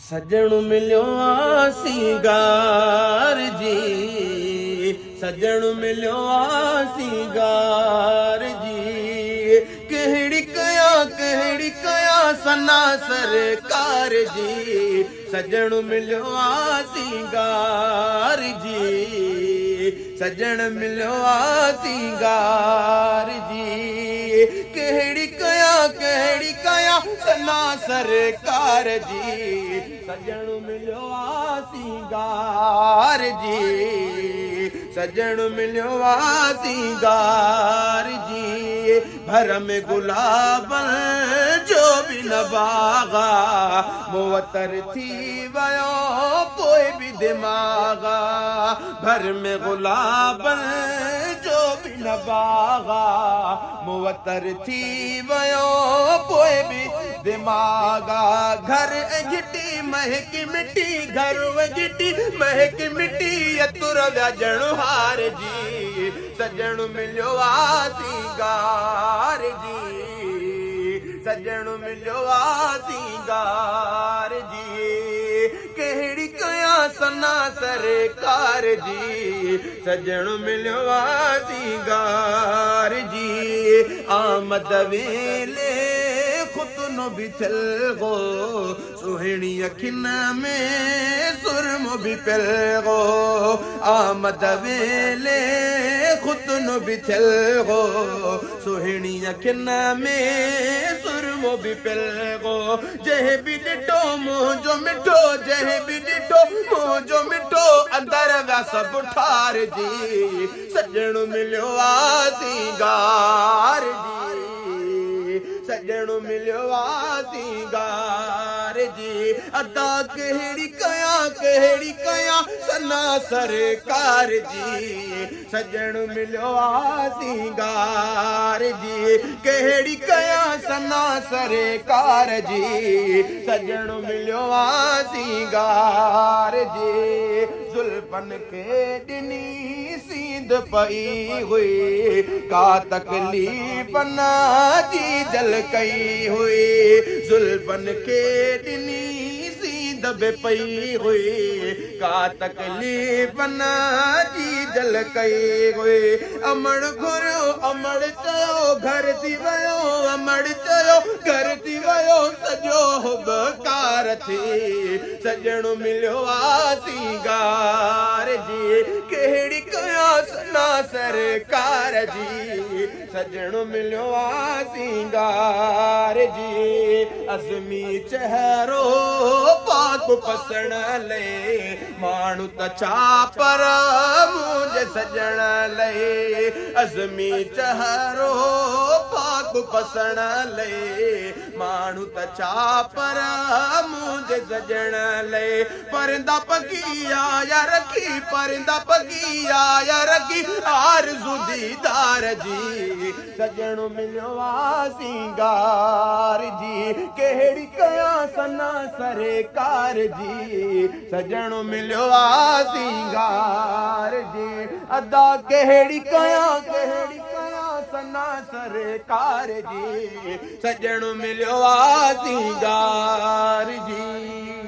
سڄڻ مليو آ سينگار جي، سڄڻ مليو آ سينگار جي، ڪهڙي ڪيان ڪهڙي ڪيان ثنا سرڪار جي، سڄڻ مليو آ سينگار جي، سڄڻ مليو آ سينگار جي، ڪهڙي ڪيان ڪهڙي ڪيان ثنا سرڪار جي، سڄڻ مليو آ سينگار جي، سڄڻ مليو آ سينگار جي، ڀر ۾ گلابن جو به نه باغ آ، معطر ٿي ويو پوءِ به دماغ آ، ڀر ۾ گلابن جو به نه باغ آ، معطر ٿي ويو پوءِ به دماغ آ، گهر ۽ گهٽي مهڪ مٽي، گهر ۽ گهٽي مهڪ مٽي، عطر ويا ڄڻ هار جي، سڄڻ مليو آ سينگار جي، سڄڻ مليو آ سينگار جي، ڪهڙي ڪيان ثنا سرڪار جي، سڄڻ مليو آ سينگار جي، آمد ويلي ختنو به ٿيل هو، سهڻي اکين ۾ سرمو به پيل هو، آمد ويلي ختنو به ٿيل هو، سهڻي اکين ۾ سرمو به پيل هو، جنهن به ڏٺو منهنجو مٺو، جنهن به ڏٺو منهنجو مٺو، اندر ويا سڀ ٺار جي، سڄڻ مليو آ سينگار جي، سڄڻ مليو آ سينگار جي، ادا ڪهڙي ڪيان ڪهڙي ڪيان ثنا سرڪار جي، سڄڻ مليو آ سينگار جي، ڪهڙي ڪيان ثنا سرڪار جي، سڄڻ مليو آ سينگار جي، زلفن کي ڏني سينڌ پئي هئي، ڪا تڪليف نه جي جل ڪئي هئي، زلفن کي ڏني سينڌ به پئي هئي، ڪا تڪليف نه جي جل ڪئي هئي، امڙ گهريو امڙ چيو گهر ٿي ويو، امڙ چيو گهر ٿي ويو، سڄو هٻڪار ٿي، سڄڻ مليو آ سينگار جي، ڪهڙي ڪيان ثنا سرڪار جي، سڄڻ مليو آ سينگار جي، ازمي چهرو پاڪ پسڻ لئي، ماڻهو ته ڇا پر منهنجي سڄڻ لئي، ازمي چهرو پاڪ پسڻ لئي، ماڻهو ته ڇا پر منهنجي سڄڻ لئي، پرندا پکي آيا رکي، پرندا پکي آيا رکي، آرزو ديدار جي، سڄڻ مليو آ سينگار جي، ڪهڙي ڪيان ثنا سرڪار جي، سڄڻ مليو آ سينگار جي، ادا ڪهڙي ڪيان ڪهڙي ڪيان ثنا سرڪار جي، سڄڻ مليو آ سينگار جي.